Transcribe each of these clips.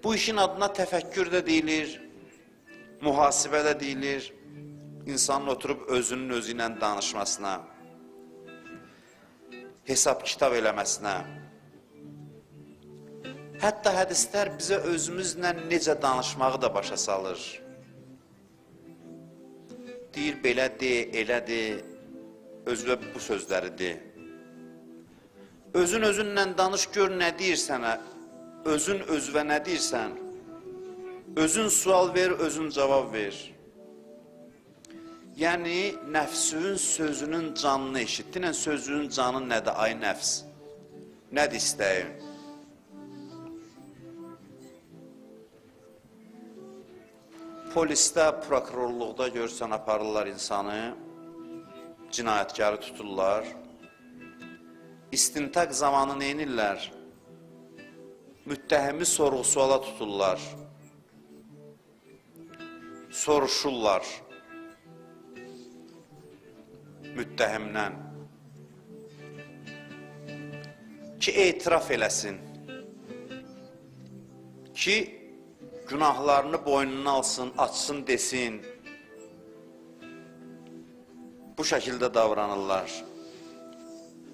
Bu işin adına təfəkkür də deyilir, mühasibə də deyilir, insanın oturub özünün özü ilə danışmasına, hesab-kitab eləməsinə. Hətta hədislər bizə özümüzlə necə danışmağı da başa salır. Deyir, belə de, elə de, özünə bu sözləri de. Özün özünlə danış, gör nə deyir sənə, özün özvə nə deyirsən, özün sual ver, özün cavab ver. Yəni, nəfsün sözünün canını eşit. Dinən sözünün canı nədir, ay nəfs? Nədir istəyin? Polisdə, prokurorluqda görürsən, aparırlar insanı, cinayətkarı tuturlar. İstintaq zamanı neynirlər? Müttəhimi sorğu-suala tuturlar. Soruşurlar müttəhimdən ki, etiraf eləsin, ki, günahlarını boynuna alsın, açsın, desin. Bu şəkildə davranırlar.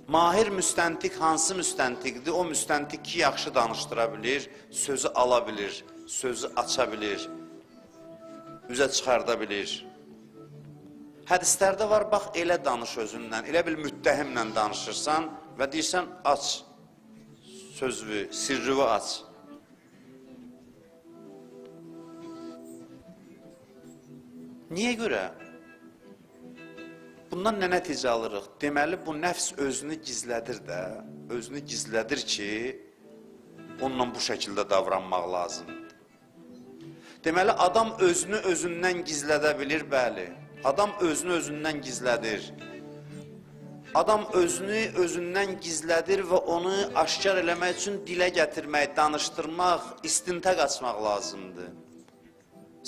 Mahir müstəntiq hansı müstəntiqdir? O müstəntiq ki, yaxşı danışdıra bilir, sözü ala bilir, sözü aça bilir, üzə çıxarda bilir. Hədislərdə var, bax, elə danış özündən, elə bil müttəhimlə danışırsan və deyirsən, aç sözünü, sirrini aç. Niyə görə? Bundan nə nəticə alırıq? Deməli, bu nəfs özünü gizlədir də, özünü gizlədir ki, onunla bu şəkildə davranmaq lazımdır. Deməli, adam özünü özündən gizlədə bilir, bəli. Adam özünü özündən gizlədir. Adam özünü özündən gizlədir və onu aşkar eləmək üçün dilə gətirmək, danışdırmaq, istintaq açmaq lazımdır.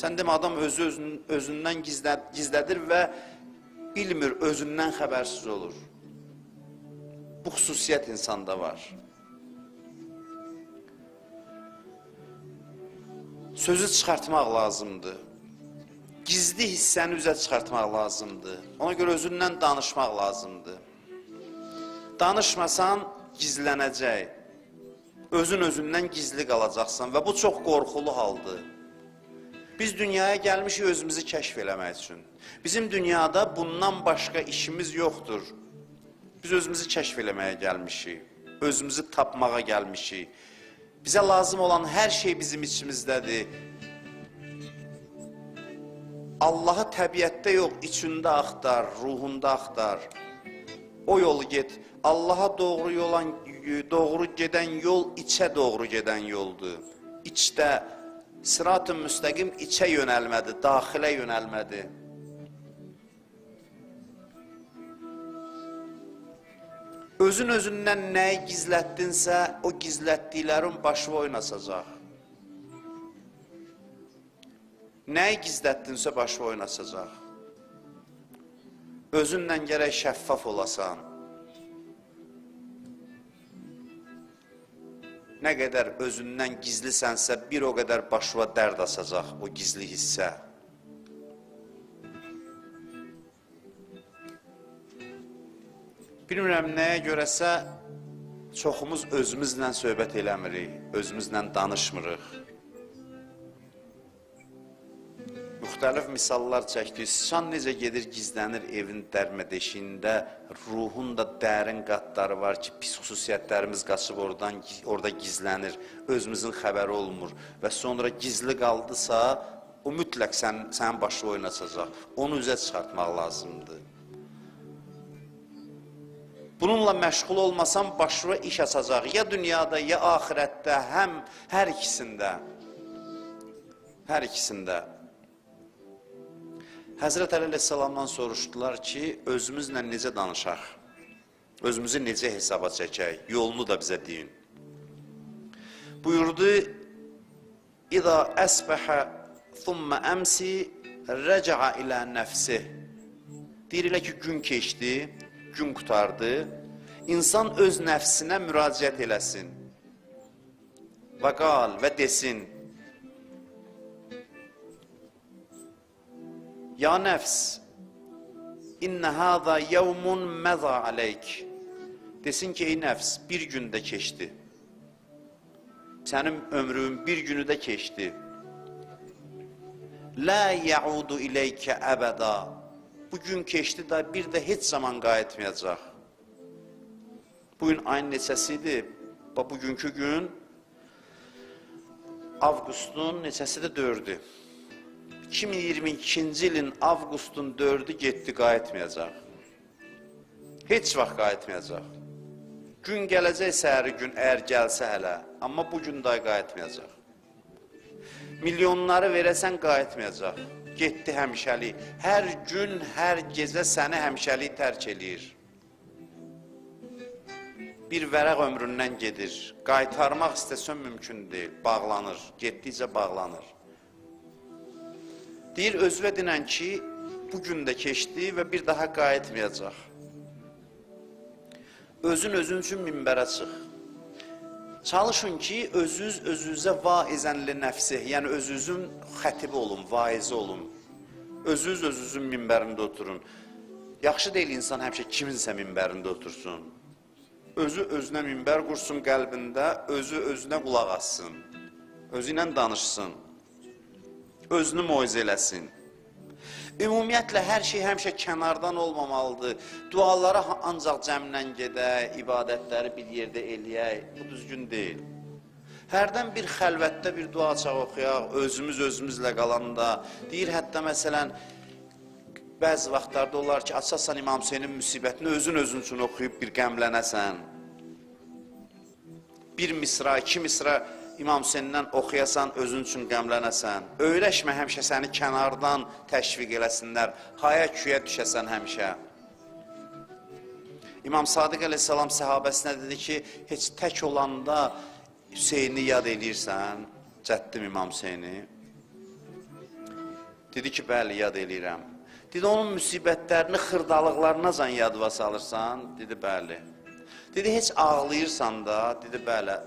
Sən demə, adam özü özündən gizlədir və bilmir, özündən xəbərsiz olur. Bu xüsusiyyət insanda var. Sözü çıxartmaq lazımdır. Gizli hissəni üzə çıxartmaq lazımdır. Ona görə özündən danışmaq lazımdır. Danışmasan gizlənəcək. Özün özündən gizli qalacaqsan və bu çox qorxulu haldır. Biz dünyaya gəlmişik özümüzü kəşf eləmək üçün. Bizim dünyada bundan başqa işimiz yoxdur. Biz özümüzü kəşf eləməyə gəlmişik. Özümüzü tapmağa gəlmişik. Bizə lazım olan hər şey bizim içimizdədir. Allahı təbiətdə yox, içində axtar, ruhunda axtar. O yolu get. Allaha doğru gedən yol içə doğru gedən yoldur. İçdə sırat-ı müstəqim içə yönəlmədir, daxilə yönəlmədir. Özün özündən nəyi gizlətdinsə, o gizlətdiklərin başı oynasacaq. Nəyi gizlətdinsə başı oynasacaq. Özünlə gərək şəffaf olasan. Nə qədər özündən gizlisənsə, bir o qədər başına dərd asacaq o gizli hissə. Bilmirəm nəyə görəsə, çoxumuz özümüzlə söhbət eləmirik, özümüzlə danışmırıq. Müxtəlif misallar çəkdik. Sıçan necə gedir, gizlənir evin dərmədeşiyində, ruhun da dərin qatları var ki, pis xüsusiyyətlərimiz qaçıb oradan, orada gizlənir, özümüzün xəbəri olmur və sonra gizli qaldısa, o mütləq sənin başına oynasacaq. Onu üzə çıxartmaq lazımdır. Bununla məşğul olmasan başına iş açacaq. Ya dünyada, ya axirətdə, həm hər ikisində. Hər ikisində. Həzrət Əli əleyhissalamdan soruşdular ki, özümüzlə necə danışaq? Özümüzü necə hesaba çəkək? Yolunu da bizə deyin. Buyurdu, İza əsbəhə thumma əmsi rəca'a ilə nəfsih. Deyir elə ki, gün keçdi, gün qurtardı. İnsan öz nəfsinə müraciət eləsin. Və qal və desin, Ya nəfs, innə hâzâ yevmun məzâ aleyk. Desin ki, ey nəfs, bir gün də keçdi. Sənin ömrün bir günü də keçdi. Lə yəudu ileykə əbəda. Bu gün keçdi də bir də heç zaman qayıtmayacaq. Bugün ayın neçəsidir? Bax, bugünkü gün avqustun neçəsidir? 4-ü. 2022-ci ilin avqustun 4-ü getdi, qayıtmayacaq. Heç vaxt qayıtmayacaq. Gün gələcək səhəri gün, əgər gəlsə hələ, amma bu gün day qayıtmayacaq. Milyonları verəsən qayıtmayacaq. Getdi həmişəlik. Hər gün, hər gecə səni həmişəlik tərk eləyir. Bir vərəq ömründən gedir. Qaytarmaq istəsən mümkün deyil. Bağlanır. Getdikcə bağlanır. Deyir, özünə dinən ki, bu gün də keçdi və bir daha qayıtmayacaq. Özün özün üçün minbərə çıx. Çalışın ki, özünüz özünüzə vaizən li nəfsi, yəni özünüzün xətibi olun, vaizi olun. Özünüz özünüzün minbərində oturun. Yaxşı deyil insan həmişə kiminsə minbərində otursun. Özü özünə minbər qursun qəlbində, özü özünə qulaq assın. Özü ilə danışsın. Özünü moizə eləsin. Ümumiyyətlə, hər şey həmişə kənardan olmamalıdır. Dualara ancaq cəmlə gedək, ibadətləri bir yerdə eləyək. Bu düzgün deyil. Hərdən bir xəlvətdə bir dua çağı oxuyaq, özümüz özümüzlə qalanda. Deyir, hətta məsələn, bəzi vaxtlarda olar ki, açasan İmam Hüseynin müsibətini, özün özün üçün oxuyub bir qəmlənəsən. Bir misra, iki misra İmam Hüseyndən oxuyasan, özün üçün qəmlənəsən. Öyrəşmə həmişə səni kənardan təşviq eləsinlər, haya küyə düşəsən həmişə. İmam Sadiq əleyhissalam səhabəsinə dedi ki, heç tək olanda Hüseyni yad eləyirsən, cəddim İmam Hüseyni. Dedi ki, bəli, yad eləyirəm. Dedi, onun müsibətlərini, xırdalıqlarına yadıva salırsan? Dedi, bəli. Dedi, heç ağlayırsan da? Dedi, bəli.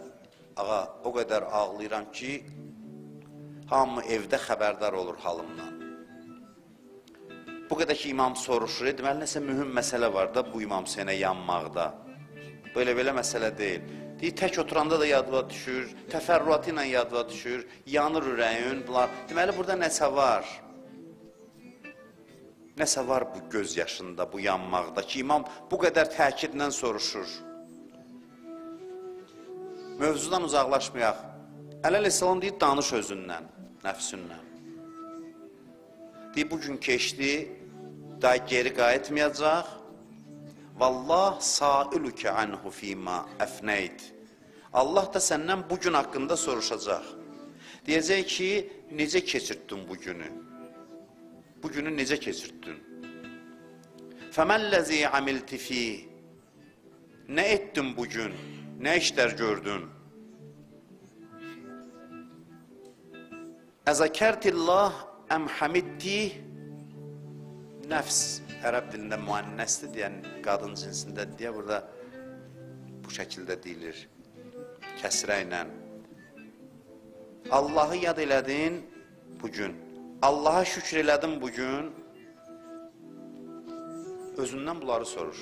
Ağa, o qədər ağlayıram ki, hamı evdə xəbərdar olur halımdan. Bu qədər ki, imam soruşur, deməli, nəsə mühüm məsələ var da bu İmam Hüseynə yanmaqda. Belə-belə məsələ deyil. Deyir, tək oturanda da yadıva düşür, təfərrüatı ilə yadıva düşür, yanır ürəyin, bunlar. Deməli, burada nəsə var. Nəsə var bu göz yaşında, bu yanmaqda ki, imam bu qədər təkidlə soruşur. Mövzudan uzaqlaşmayaq. Əli əleyhissalam deyir, danış özündən, nəfsündən. Deyir, bu gün keçdi, daha geri qayıtmayacaq. Vallah sailükə anhu fīmā əfnəyt. Allah da səndən bu gün haqqında soruşacaq. Deyəcək ki, necə keçirtdin bu günü? Bu günü necə keçirtdin? Fəməlləzi amilti fīh. Nə etdin bu gün? Nə işlər gördün? Əzəkərtillah əm hamidti. Nəfs ərəb dilində müənnəsdir deyən qadın cinsində deyə burada bu şəkildə deyilir. Kəsrə ilə. Allahı yad elədin bugün. Allaha şükür elədin bugün. Özündən bunları sorur.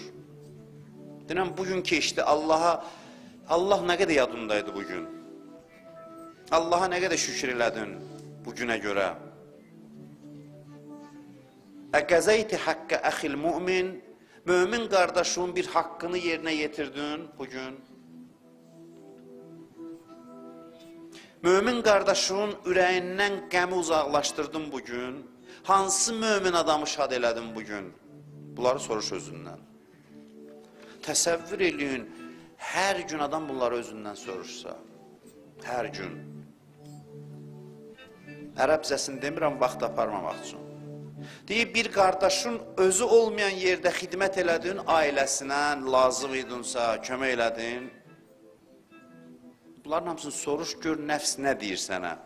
Deyirəm, bugün keçdi Allaha. Allah nə qədər yadındaydı bugün? Allaha nə qədər şükür elədin bugünə görə? Əqəzəyti haqqə əxil mümin, mömin qardaşının bir haqqını yerinə yetirdin bugün. Mömin qardaşının ürəyindən qəmi uzaqlaşdırdın bugün. Hansı mömin adamı şad elədin bugün? Bunları soruş özündən. Təsəvvür eləyin, hər gün adam bunları özündən soruşsa, hər gün. Ərəbcəsini demirəm, vaxt aparmamaq üçün. Deyir, bir qardaşın özü olmayan yerdə xidmət elədin, ailəsinə lazım idinsə, kömək elədin. Bunların hamısını soruş, gör nəfs nə deyir sənə.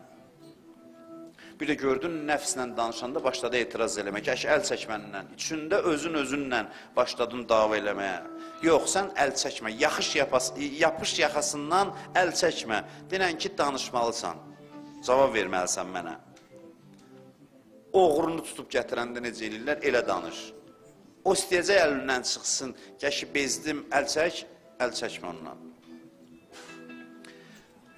Bir də gördün, nəfslə danışanda başladı etiraz eləmək, əş, əl çək məndən. İçində özün özünlə başladın dava eləməyə. Yox, sən əl çəkmə, yapış yaxasından əl çəkmə. Denən ki, danışmalısan, cavab verməlisən mənə. Oğrunu tutub gətirəndə necə eləyirlər, elə danış. O istəyəcək əlindən çıxsın, gəşi bezdim, əl çək, əl çəkmə ondan.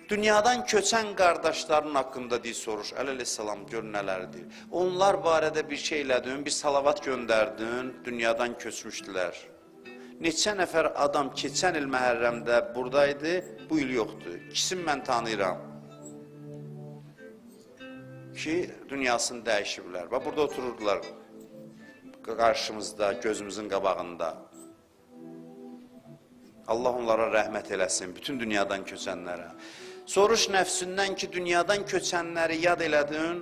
Dünyadan köçən qardaşların haqqında deyir, soruş. Əli əleyhissalam gör nələr deyir. Onlar barədə bir şey elədin, bir salavat göndərdin, dünyadan köçmüşdülər. Neçə nəfər adam keçən il Məhərrəmdə buradaydı, bu il yoxdur. İkisini mən tanıyıram ki, dünyasını dəyişiblər. Və burada otururdular qarşımızda, gözümüzün qabağında. Allah onlara rəhmət eləsin, bütün dünyadan köçənlərə. Soruş nəfsindən ki, dünyadan köçənləri yad elədin.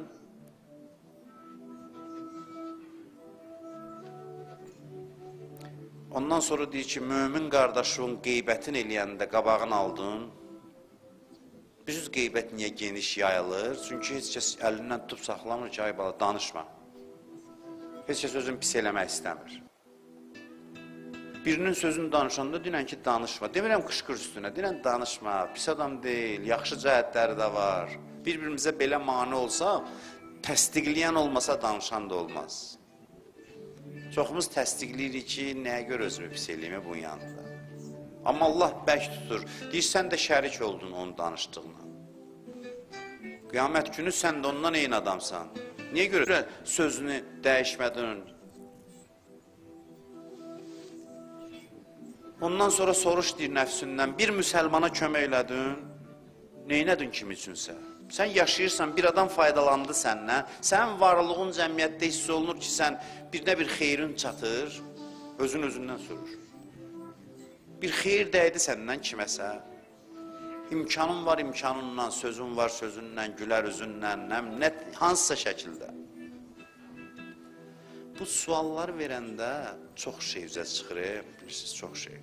Ondan sonra deyir ki, mömin qardaşın qeybətini eləyəndə qabağını aldın. Bilirsiniz, qeybət niyə geniş yayılır? Çünki heç kəs əlindən tutub saxlamır ki, ay bala, danışma. Heç kəs özünü pis eləmək istəmir. Birinin sözünü danışanda dinən ki, danışma. Demirəm qışqır üstünə, dinən danışma, pis adam deyil, yaxşı cəhətləri də var. Bir-birimizə belə mane olsaq, təsdiqləyən olmasa danışan da olmaz. Çoxumuz təsdiqləyirik ki, nəyə görə özümü pis eləyim bunun yanında. Amma Allah bərk tutur. Deyir, sən də şərik oldun onun danışdığına. Qiyamət günü sən də ondan eyni adamsan. Niyə görə sözünü dəyişmədin? Ondan sonra soruş deyir nəfsindən, bir müsəlmana kömək elədin, neynədin kim üçünsə? Sən yaşayırsan, bir adam faydalandı səndən, sənin varlığın cəmiyyətdə hiss olunur ki, sən birinə bir xeyrin çatır, özün özündən soruş. Bir xeyir dəydi səndən kiməsə, imkanın var imkanından, sözün var sözündən, gülər üzündən, nə, hansısa şəkildə. Bu sualları verəndə çox şey üzə çıxır, bilirsiniz, çox şey.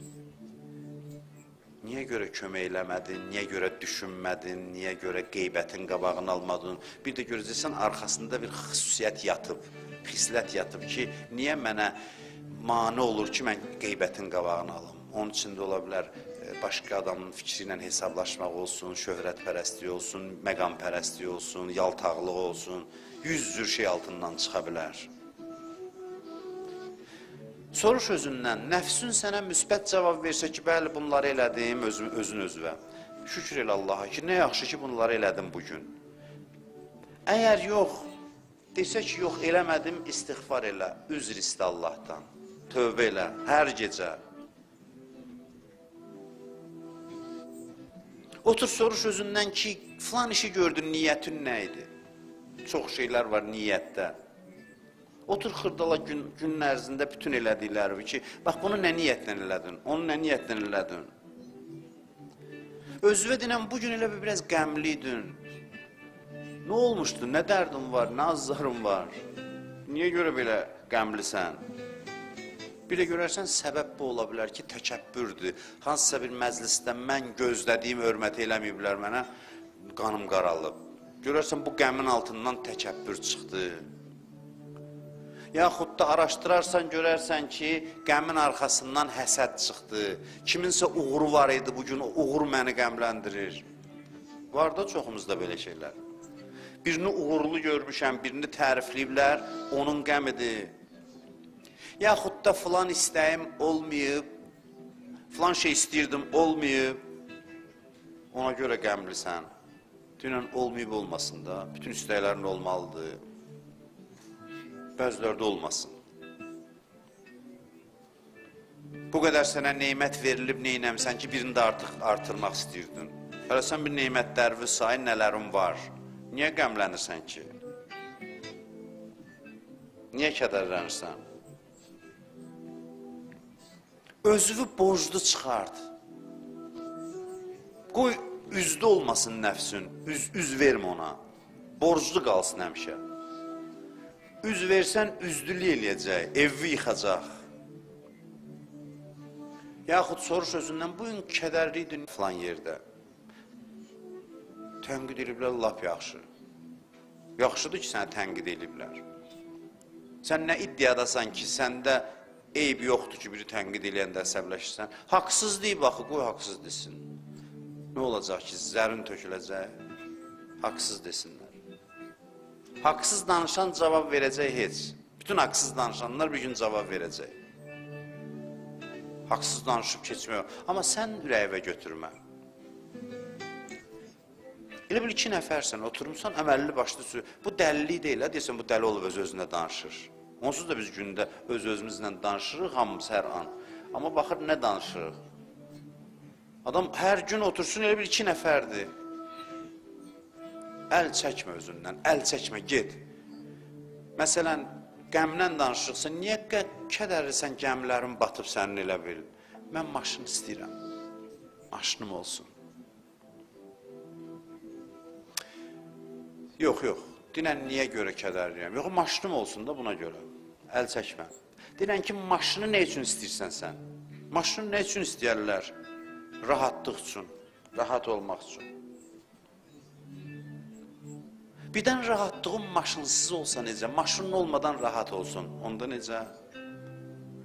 Niyə görə kömək eləmədin, niyə görə düşünmədin, niyə görə qeybətin qabağını almadın? Bir də görəcəksən, arxasında bir xüsusiyyət yatıb, xislət yatıb ki, niyə mənə mane olur ki, mən qeybətin qabağını alım? Onun üçün də ola bilər, başqa adamın fikri ilə hesablaşmaq olsun, şöhrətpərəstlik olsun, məqampərəstlik olsun, yaltaqlıq olsun, 100 cür şey altından çıxa bilər. Soruş özündən, nəfsün sənə müsbət cavab versə ki, bəli, bunları elədim, özün özünə. Şükür elə Allaha ki, nə yaxşı ki, bunları elədim bugün. Əgər yox, desə ki, yox, eləmədim, istiğfar elə, üzr istə Allahdan, tövbə elə, hər gecə. Otur, soruş özündən ki, filan işi gördün, niyyətin nə idi? Çox şeylər var niyyətdə. Otur xırdala günün ərzində bütün elədikləri ki, bax bunu nə niyyətlə elədin, onu nə niyyətlə elədin. Özünə denən, bugün elə biraz qəmli idin. Nə olmuşdu, nə dərdin var, nə azarın var? Niyə görə belə qəmlisən? Bir də görərsən, səbəb bu ola bilər ki, təkəbbürdür. Hansısa bir məclisdə mən gözlədiyim hörməti eləməyiblər mənə, qanım qaralıb. Görərsən, bu qəmin altından təkəbbür çıxdı. Yaxud da araşdırarsan, görərsən ki, qəmin arxasından həsəd çıxdı. Kiminsə uğuru var idi bugün, o uğur məni qəmləndirir. Var da çoxumuzda belə şeylər. Birini uğurlu görmüşəm, birini tərifləyiblər, onun qəmidir. Yaxud da filan istəyim olmayıb, filan şey istəyirdim, olmayıb, ona görə qəmlisən. Dünən olmayıb olmasın da, bütün istəklərin olmalıdır. Bəziləri də olmasın. Bu qədər sənə neymət verilib, neynəmsən ki, birini də artıq artırmaq istəyirdin. Hələ sən bir neymət dərvi say, nələrin var. Niyə qəmlənirsən ki? Niyə kədərlənirsən? Özünü borclu çıxart. Qoy üzdə olmasın nəfsün, üz vermə ona. Borclu qalsın həmişə. Üz versən, üzdülük eləyəcək, evi yıxacaq. Yaxud soruş özündən, bugün kədərli idin filan yerdə. Tənqid eləyiblər, lap yaxşı. Yaxşıdır ki, sənə tənqid eləyiblər. Sən nə iddiadasan ki, səndə eyb yoxdur ki, biri tənqid eləyəndə əsəbləşirsən. Haqsız deyib axı, qoy haqsız desin. Nə olacaq ki, zərin töküləcək? Haqsız desinlər. Haqsız danışan cavab verəcək heç. Bütün haqsız danışanlar bir gün cavab verəcək. Haqsız danışıb keçmək. Amma sən ürəyivə götürmə. Elə bil iki nəfərsən, oturmuşsan, əməlli başlı söz. Bu dəlilik deyil, hə? Deyəsən, bu dəli olub öz-özünə danışır. Onsuz da biz gündə öz-özümüzlə danışırıq hamımız hər an. Amma baxır, nə danışırıq? Adam hər gün otursun, elə bil iki nəfərdir. Əl çəkmə özündən, əl çəkmə, get. Məsələn, qəmdən danışırıqsa, niyə kədərlisən, qəmlərin batıb sənin elə bil? Mən maşın istəyirəm, maşınım olsun. Yox, yox, dinən niyə görə kədərliyəm? Yox, maşınım olsun da buna görə, əl çəkmə. Dinən ki, maşını nə üçün istəyirsən sən? Maşını nə üçün istəyərlər? Rahatlıq üçün, rahat olmaq üçün. Birdən rahatlığın maşınsız olsa necə? Maşının olmadan rahat olsun, onda necə?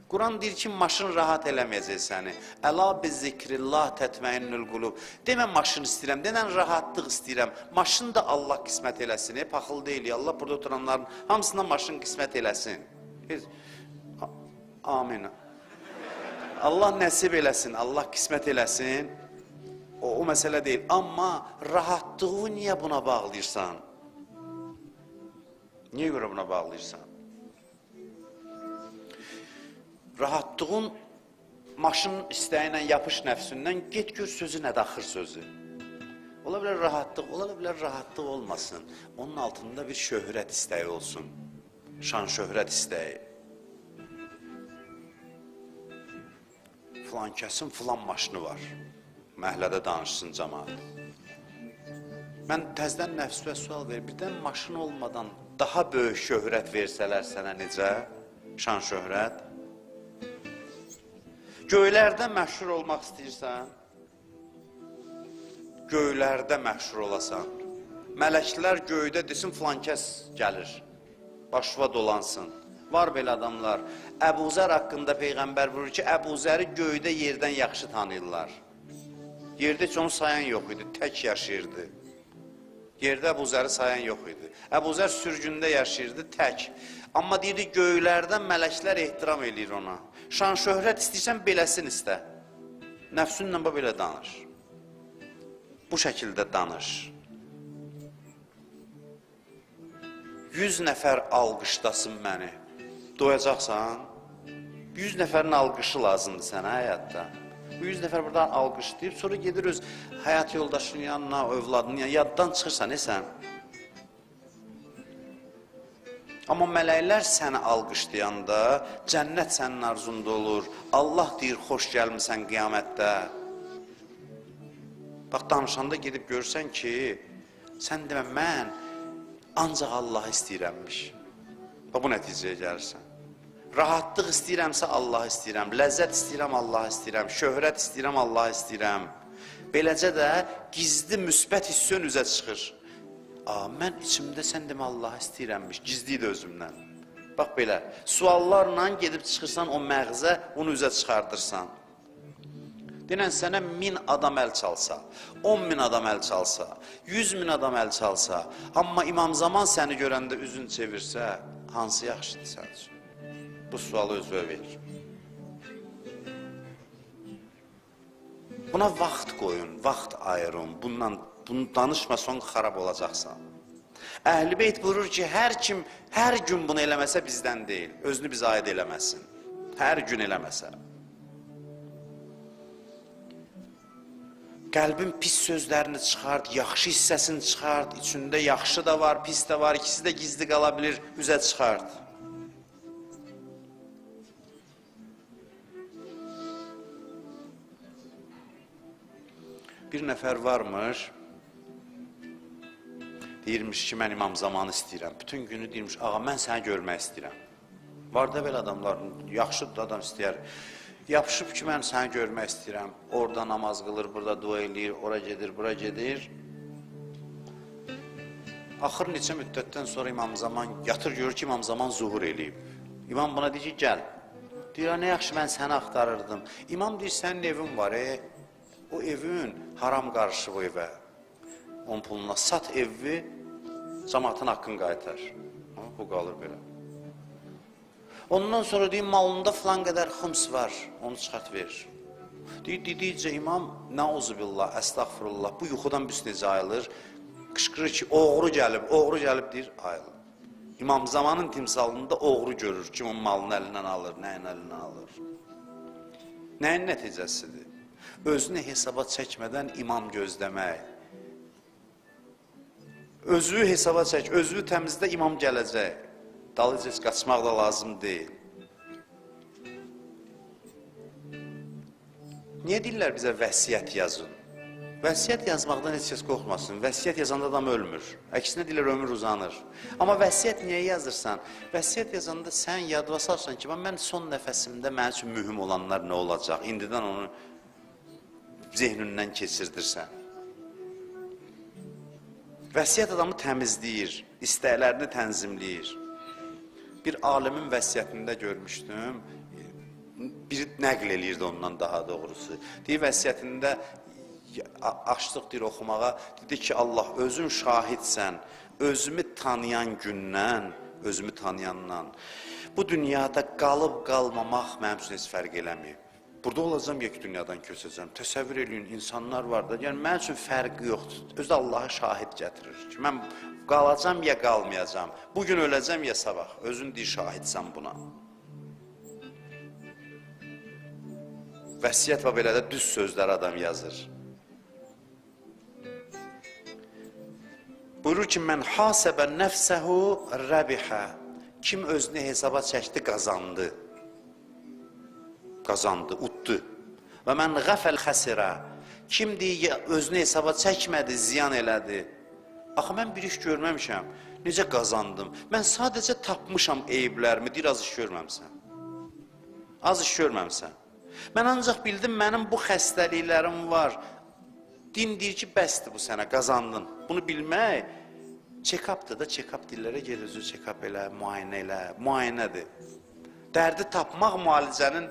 Quran deyir ki, maşın rahat eləməyəcək səni. Əla bi zikrillah tətməinnül qulub. Demə maşın istəyirəm, denən rahatlıq istəyirəm. Maşın da Allah qismət eləsin. Paxıl deyil, Allah burada oturanların hamısına maşın qismət eləsin. Amin. Allah nəsib eləsin, Allah qismət eləsin. O məsələ deyil. Amma rahatlığı niyə buna bağlayırsan? Niyə görə buna bağlayırsan? Rahatlığın maşın istəyi ilə yapış nəfsindən, get gör sözü nədir, axır sözü. Ola bilər rahatlıq, ola bilər rahatlıq olmasın. Onun altında bir şöhrət istəyi olsun. Şan şöhrət istəyi. Filan kəsin filan maşını var. Məhəllədə danışsın cəmaat. Mən təzdən nəfsüvə sual verir. Birdən maşın olmadan daha böyük şöhrət versələr sənə necə? Şan şöhrət. Göylərdə məşhur olmaq istəyirsən, göylərdə məşhur olasan, mələklər göydə desin, filan kəs gəlir, başıva dolansın. Var belə adamlar. Əbu Zər haqqında Peyğəmbər buyurur ki, Əbu Zəri göydə yerdən yaxşı tanıyırlar. Yerdə heç onu sayan yox idi, tək yaşayırdı. Yerdə Əbu Zəri sayan yox idi. Əbu Zər sürgündə yaşayırdı, tək. Amma deyirdi, göylərdən mələklər ehtiram eləyir ona. Şan şöhrət istəyirsən, beləsini istə. Nəfsünlə belə danış. Bu şəkildə danış. 100 nəfər alqışlasın məni. Doyacaqsan? 100 nəfərin alqışı lazımdır sənə həyatda. Bu 100 nəfər buradan alqışlayıb, sonra gedir öz həyat yoldaşının yanına, övladının yanına, yaddan çıxırsan, sən. Amma mələklər səni alqışlayanda, cənnət sənin arzunda olur. Allah deyir, xoş gəlmisən qiyamətdə. Bax, danışanda gedib görürsən ki, sən demə, mən ancaq Allahı istəyirəmmiş. Bax, bu nəticəyə gəlirsən. Rahatlıq istəyirəmsə Allahı istəyirəm, ləzzət istəyirəm, Allahı istəyirəm, şöhrət istəyirəm, Allahı istəyirəm. Beləcə də gizli müsbət hissin üzə çıxır. Mən içimdə sən demə Allahı istəyirəmmiş, gizli idi özümdən. Bax belə, suallarla gedib çıxırsan o məğzə, onu üzə çıxardırsan. Denən sənə 1000 adam əl çalsa, 10.000 adam əl çalsa, 100.000 adam əl çalsa, amma İmam Zaman səni görəndə üzün çevirsə, hansı yaxşıdır sənin üçün? Bu sualı özünə verir. Buna vaxt qoyun, vaxt ayırın. Bundan, bunu danışmasan xarab olacaqsan. Əhl-i Beyt buyurur ki, hər kim hər gün bunu eləməsə bizdən deyil. Özünü bizə aid eləməsin. Hər gün eləməsə. Qəlbin pis sözlərini çıxart, yaxşı hissəsini çıxart, içində yaxşı da var, pis də var, ikisi də gizli qala bilir, üzə çıxart. Bir nəfər varmış, deyirmiş ki, mən İmam Zamanı istəyirəm. Bütün günü deyirmiş, ağa, mən səni görmək istəyirəm. Var da belə adamlar, yaxşı adam istəyər. Yapışıb ki, mən səni görmək istəyirəm. Orada namaz qılır, burada dua eləyir, ora gedir, bura gedir. Axır neçə müddətdən sonra İmam Zaman yatır, görür ki, İmam Zaman zuhur eləyib. İmam buna deyir ki, gəl. Deyir, nə yaxşı, mən səni axtarırdım. İmam deyir, sənin evin var, o evin haram qarışıb o evə. Onun puluna sat evi, Cəmaatın haqqını qaytar. Bu qalır belə. Ondan sonra deyir, malında filan qədər xums var, onu çıxart verir. Deyir, dedikcə imam, nəuzubillah, əstəğfurullah, bu yuxudan büs necə ayılır? Qışqırır ki, oğru gəlib, oğru gəlib, deyir, ayılır. İmam zamanın timsalında oğru görür, kim onun malını əlindən alır, nəyin əlindən alır. Nəyin nəticəsidir? Özünü hesaba çəkmədən imam gözləmək. Özünü hesaba çək, özünü təmizlə, imam gələcək. Dalıca heç qaçmaq da lazım deyil. Niyə deyirlər bizə vəsiyyət yazın? Vəsiyyət yazmaqdan heç kəs qorxmasın. Vəsiyyət yazanda adam ölmür. Əksinə deyirlər, ömür uzanır. Amma vəsiyyət niyə yazırsan? Vəsiyyət yazanda sən yadıva salırsan ki, mən son nəfəsimdə mənim üçün mühüm olanlar nə olacaq? İndidən onu zehnindən keçirdirsən. Vəsiyyət adamı təmizləyir, istəklərini tənzimləyir. Bir alimin vəsiyyətində görmüşdüm, biri nəql eləyirdi ondan daha doğrusu. Deyir, vəsiyyətində açdıq deyir oxumağa, dedi ki, Allah özün şahidsən, özümü tanıyan gündən, özümü tanıyandan, bu dünyada qalıb qalmamaq mənim üçün heç fərq eləməyib. Burada olacam, ya ki, dünyadan köçəcəm. Təsəvvür eləyin, insanlar var da, yəni mənim üçün fərqi yoxdur. Özü də Allah'a şahid gətirir ki, mən qalacam ya qalmayacam, bugün öləcəm ya sabah. Özün deyir, şahidsən buna. Vəsiyyət və belə də düz sözləri adam yazır. Buyurur ki, mən hasəbə nəfsəhu rəbihə. Kim özünü hesaba çəkdi, qazandı. Qazandı, utdu. Və mən qəfəl xəsirə. Kim deyir, özünü hesaba çəkmədi, ziyan elədi. Axı, mən bir iş görməmişəm. Necə qazandım? Mən sadəcə tapmışam eyiblərimi, deyir, az iş görməmsən. Az iş görməmsən. Mən ancaq bildim, mənim bu xəstəliklərim var. Din deyir ki, bəsdir bu sənə, qazandın. Bunu bilmək, check-updır da, check-up dillərə gedir, özü check-up elə, müayinə elə, müayinədir. Dərdi tapmaq müalicənin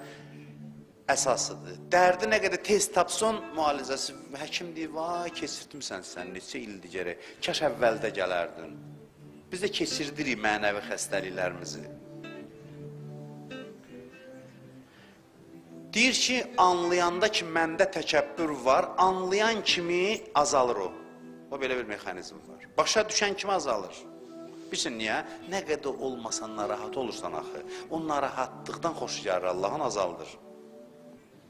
əsasıdır. Dərdi nə qədər tez tapsan, müalicəsi, həkim deyir, vay, keçirtmirsən sən, neçə ildir gərək, kaş əvvəldə gələrdin. Biz də keçirdirik mənəvi xəstəliklərimizi. Deyir ki, anlayanda ki, məndə təkəbbür var, anlayan kimi azalır o. O, belə bir mexanizm var. Başa düşən kimi azalır. Bilirsin niyə? Nə qədər olmasan narahat olursan axı. O narahatlıqdan xoş gəlir Allahın, azaldır.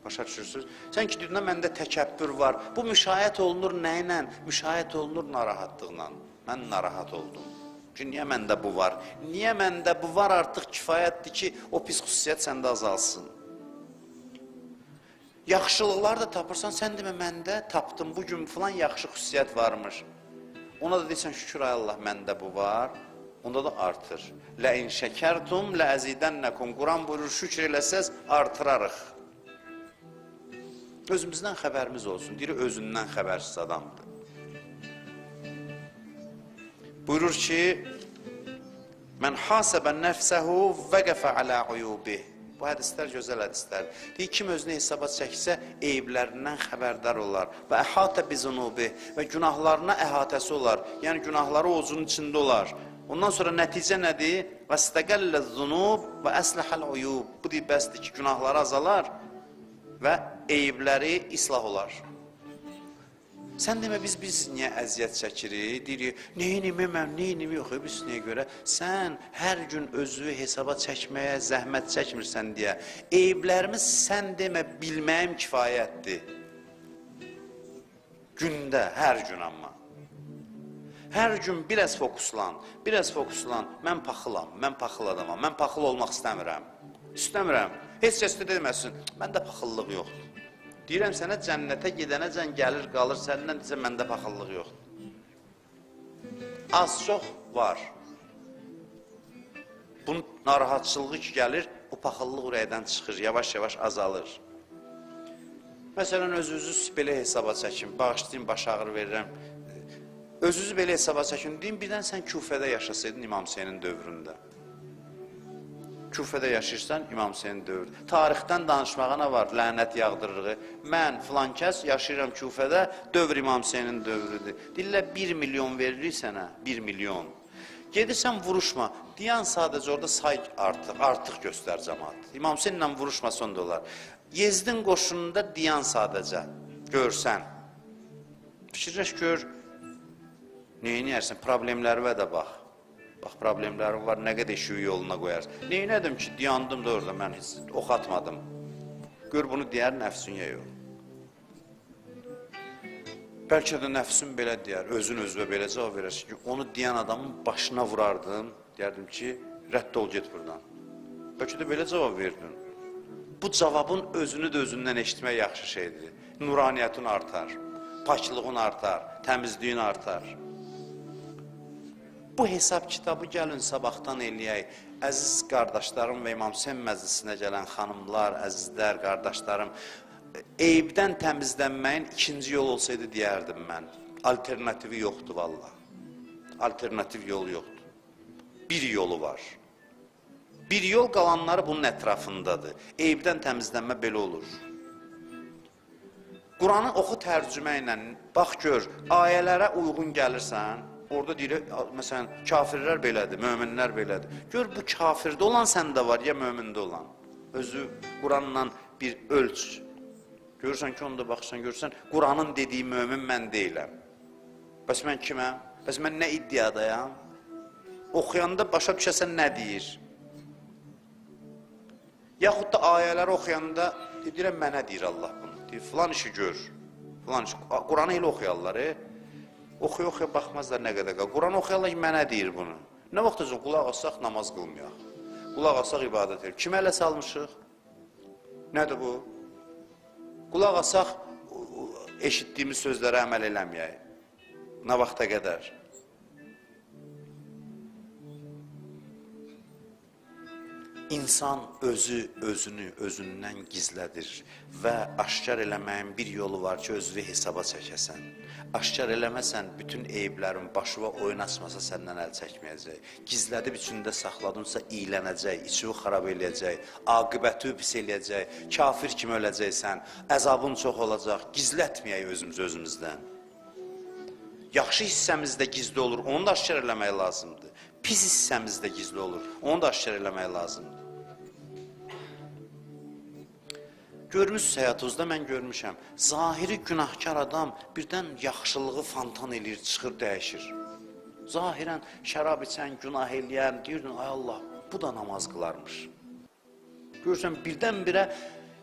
Başa düşürsünüz? Sən ki, deyirsən, məndə təkəbbür var. Bu müşayiət olunur nə ilə? Müşayiət olunur narahatlıqla. Mən narahat oldum. Ki, niyə məndə bu var? Niyə məndə bu var artıq kifayətdir ki, o pis xüsusiyyət səndə azalsın. Yaxşılıqlar da tapırsan, sən demə, məndə tapdım, bugün filan yaxşı xüsusiyyət varmış. Ona da deyirsən, şükür ay Allah, məndə bu var. Onda da artır. Lə in şəkərtum, lə əzidənnəkum. Quran buyurur, şükür eləsəz, artırarıq. Özümüzdən xəbərimiz olsun. Deyir, özündən xəbərsiz adamdır. Buyurur ki, mən hasəbə nəfsəhu vəqəfə alə uyubih. Bu hədislər gözəl hədislər. Deyir, kim özünü hesaba çəksə, eyiblərindən xəbərdar olar. Və əhatə bizunubi və günahlarına əhatəsi olar. Yəni, günahları ovcunun içində olar. Ondan sonra nəticə nədir? Və istəqəllə zunub və əsləhəl uyub. Bu deyir, bəsdir ki, günahları azalar və eyibləri islah olar. Sən demə, biz niyə əziyyət çəkirik? Deyirik, neynimi mən, neynimi yox, biz niyə görə? Sən hər gün özünü hesaba çəkməyə zəhmət çəkmirsən deyə. Eyiblərimiz sən demə, bilməyim kifayətdir. Gündə, hər gün amma. Hər gün biraz fokuslan, biraz fokuslan. Mən paxılam, mən paxıl adamam, mən paxıl olmaq istəmirəm. İstəmirəm. Heç kəs də deməsin, məndə paxıllıq yoxdur. Deyirəm sənə, cənnətə gedənəcən gəlir, qalır, səndən desə, məndə paxıllıq yoxdur. Az-çox var. Bunun narahatçılığı ki gəlir, o paxıllıq ürəkdən çıxır, yavaş-yavaş azalır. Məsələn, özünüzü belə hesaba çəkin, bağışlayın, baş ağrı verirəm. Özünüzü belə hesaba çəkin, deyin, birdən sən Küfədə yaşasaydın İmam Hüseynin dövründə. Küfədə yaşayırsan, İmam Hüseyin dövrüdür. Tarixdən danışmağa nə var? Lənət yağdırırıq. Mən filan kəs yaşayıram Küfədə, dövr İmam Hüseynin dövrüdür. Deyirlər 1 milyon veririk sənə, 1 milyon. Gedirsən vuruşma. Deyən sadəcə orada say artıq göstər cəmaat. İmam Hüseynlə vuruşmasan da olar. Yezdin qoşununda deyən sadəcə, görsən. Fikirləş gör, neyniyərsən, problemlərinə də bax. Bax, problemlərim var, nə qədər işi yoluna qoyarsan. Neynədim ki, dayandım da orada, mən heç ox atmadım. Gör, bunu deyər nəfsin ya yox. Bəlkə də nəfsin belə deyər, özün özünə belə cavab verərsin ki, onu deyən adamın başına vurardım, deyərdim ki, rədd ol, get buradan. Bəlkə də belə cavab verdin. Bu cavabın özünü də özündən eşitmək yaxşı şeydir. Nuraniyyətin artar, paklığın artar, təmizliyin artar. Bu hesab kitabı gəlin sabahdan eləyək. Əziz qardaşlarım və İmam Hüseyn məclisinə gələn xanımlar, əzizlər, qardaşlarım, eyibdən təmizlənməyin ikinci yol olsaydı deyərdim mən. Alternativi yoxdur vallah. Alternativ yolu yoxdur. Bir yolu var. Bir yol, qalanları bunun ətrafındadır. Eyibdən təmizlənmə belə olur. Quranı oxu tərcümə ilə, bax gör, ayələrə uyğun gəlirsən, orada deyir, məsələn, kafirlər belədir, möminlər belədir. Gör, bu kafirdə olan səndə var, ya mömində olan. Özü Quranla bir ölç. Görürsən ki, onda baxırsan, görürsən, Quranın dediyi mömin mən deyiləm. Bəs mən kiməm? Bəs mən nə iddiadayam? Oxuyanda başa düşəsən nə deyir? Yaxud da ayələri oxuyanda, deyirəm, mənə deyir Allah bunu. Deyir, filan işi gör. Filan işi. Quranı elə oxuyarlar, Oxuya-oxuya baxmazlar nə qədər qal. Quranı oxuyarlar ki, mənə deyir bunu. Nə vaxt üçün qulaq asaq, namaz qılmayaq. Qulaq asaq, ibadət edək. Kimə ələ salmışıq? Nədir bu? Qulaq asaq, eşitdiyimiz sözlərə əməl eləməyək. Nə vaxta qədər? İnsan özü, özünü, özündən gizlədir və aşkar eləməyin bir yolu var ki, özünü hesaba çəkəsən. Aşkar eləməsən, bütün eyiblərin başına oyun açmasa səndən əl çəkməyəcək. Gizlədib içində saxladınsa iylənəcək, içini xarab eləyəcək, aqibəti pis eləyəcək, kafir kimi öləcəksən, əzabın çox olacaq. Gizlətməyək özümüzü özümüzdən. Yaxşı hissəmiz də gizli olur, onu da aşkar eləmək lazımdır. Pis hissəmiz də gizli olur, onu da aşkar eləmək lazımdır. Görmüşsünüz həyatınızda, mən görmüşəm. Zahiri günahkar adam birdən yaxşılığı fontan eləyir, çıxır, dəyişir. Zahirən şərab içən, günah eləyən, deyirdin, ay Allah, bu da namaz qılarmış. Görürsən, birdən-birə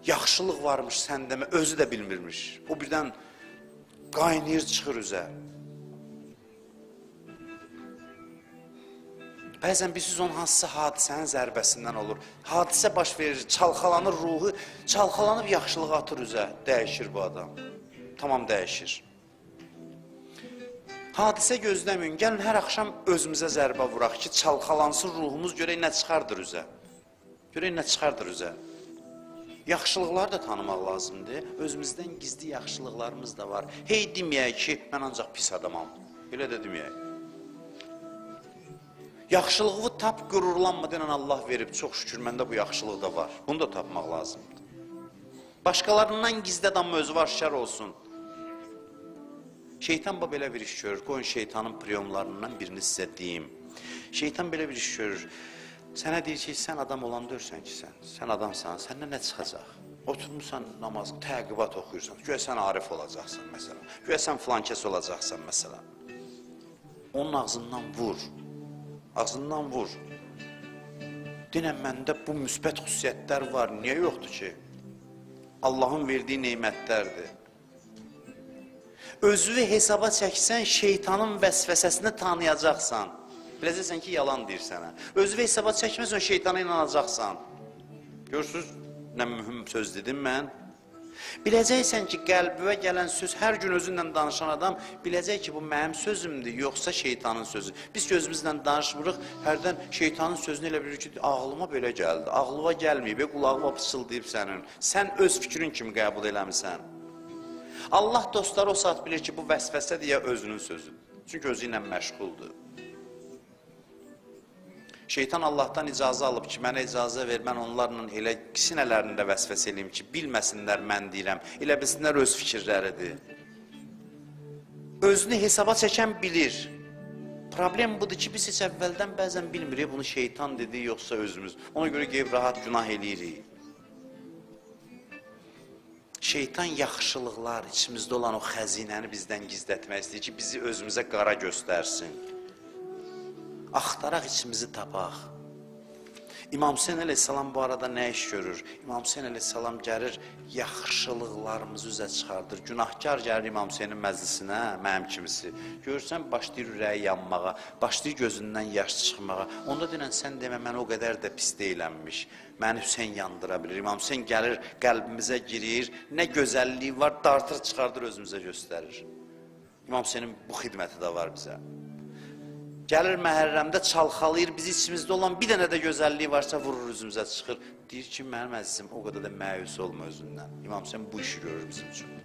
yaxşılıq varmış səndə, özü də bilmirmiş. O birdən qaynayır, çıxır üzə. Bəzən bilirsiniz, onun hansısa hadisənin zərbəsindən olur. Hadisə baş verir, çalxalanır ruhu, çalxalanıb yaxşılığı atır üzə. Dəyişir bu adam. Tamam dəyişir. Hadisə gözləməyin. Gəlin hər axşam özümüzə zərbə vuraq ki, çalxalansın ruhumuz, görək nə çıxardır üzə. Görək nə çıxardır üzə. Yaxşılıqları da tanımaq lazımdır. Özümüzdən gizli yaxşılıqlarımız da var. Hey deməyək ki, mən ancaq pis adamam. Elə də deməyək. Yaxşılığı tap, qürurlanma, denən Allah verib. Çox şükür, məndə bu yaxşılıq da var. Bunu da tapmaq lazımdır. Başqalarından gizli adam özü aşkar olsun. Şeytan belə bir iş görür. Qoyun şeytanın priyomlarından birini sizə deyim. Şeytan belə bir iş görür. Sənə deyir ki, sən adam olan deyirsən ki, sən. Sən adamsan, səndən nə çıxacaq? Oturmursan namaz, təqibat oxuyursan. Güya sən arif olacaqsan, məsələn. Güya sən filankəs olacaqsan, məsələn. Onun ağzından vur. Ağzından vur. Denən, məndə bu müsbət xüsusiyyətlər var. Niyə yoxdur ki? Allahın verdiyi nemətlərdir. Özünü hesaba çəksən, şeytanın vəsvəsəsini tanıyacaqsan. Biləcəksən ki, yalan deyir sənə. Özünü hesaba çəkməsən, şeytana inanacaqsan. Görürsünüz, nə mühüm söz dedim mən. Biləcəksən ki, qəlbivə gələn söz, hər gün özünlə danışan adam biləcək ki, bu mənim sözümdür, yoxsa şeytanın sözü. Biz gözümüzlə danışmırıq, hərdən şeytanın sözünü elə bilirik ki, ağlıma belə gəldi. Ağlıma gəlməyib, qulağıma pıçıldayıb sənin. Sən öz fikrin kimi qəbul eləmisən. Allah dostları o saat bilir ki, bu vəsvəsədir ya özünün sözüdür. Çünki özü ilə məşğuldur. Şeytan Allahdan icazə alıb ki, mənə icazə ver, mən onlarla elə sinələrində vəsvəsə eləyim ki, bilməsinlər mən deyirəm, elə bilsinlər öz fikirləridir. Özünü hesaba çəkən bilir. Problem budur ki, biz heç əvvəldən bəzən bilmirik bunu şeytan dedi, yoxsa özümüz. Ona görə qeyb rahat günah eləyirik. Şeytan yaxşılıqlar, içimizdə olan o xəzinəni bizdən gizlətmək istəyir ki, bizi özümüzə qara göstərsin. Axtaraq içimizi tapaq. İmam Hüseyin əleyhissalam bu arada nə iş görür? İmam Hüseyin əleyhissalam gəlir, yaxşılıqlarımızı üzə çıxardır. Günahkar gəlir İmam Hüseynin məclisinə, mənim kimisi. Görürsən, başlayır ürəyi yanmağa, başlayır gözündən yaş çıxmağa. Onda deyirən, sən demə, mən o qədər də pis deyiləmmiş. Məni Hüseyin yandıra bilir. İmam Hüseyin gəlir, qəlbimizə girir, nə gözəlliyi var, dartır, çıxardır, özümüzə göstərir. İmam Hüseynin bu xidməti də var bizə. Gəlir Məhərrəmdə çalxalayır, bizi içimizdə olan bir dənə də gözəlliyi varsa vurur üzümüzə çıxır. Deyir ki, mənim əzizim, o qədər də məyus olma özündən. İmam Hüseyin bu işi görür bizim üçün.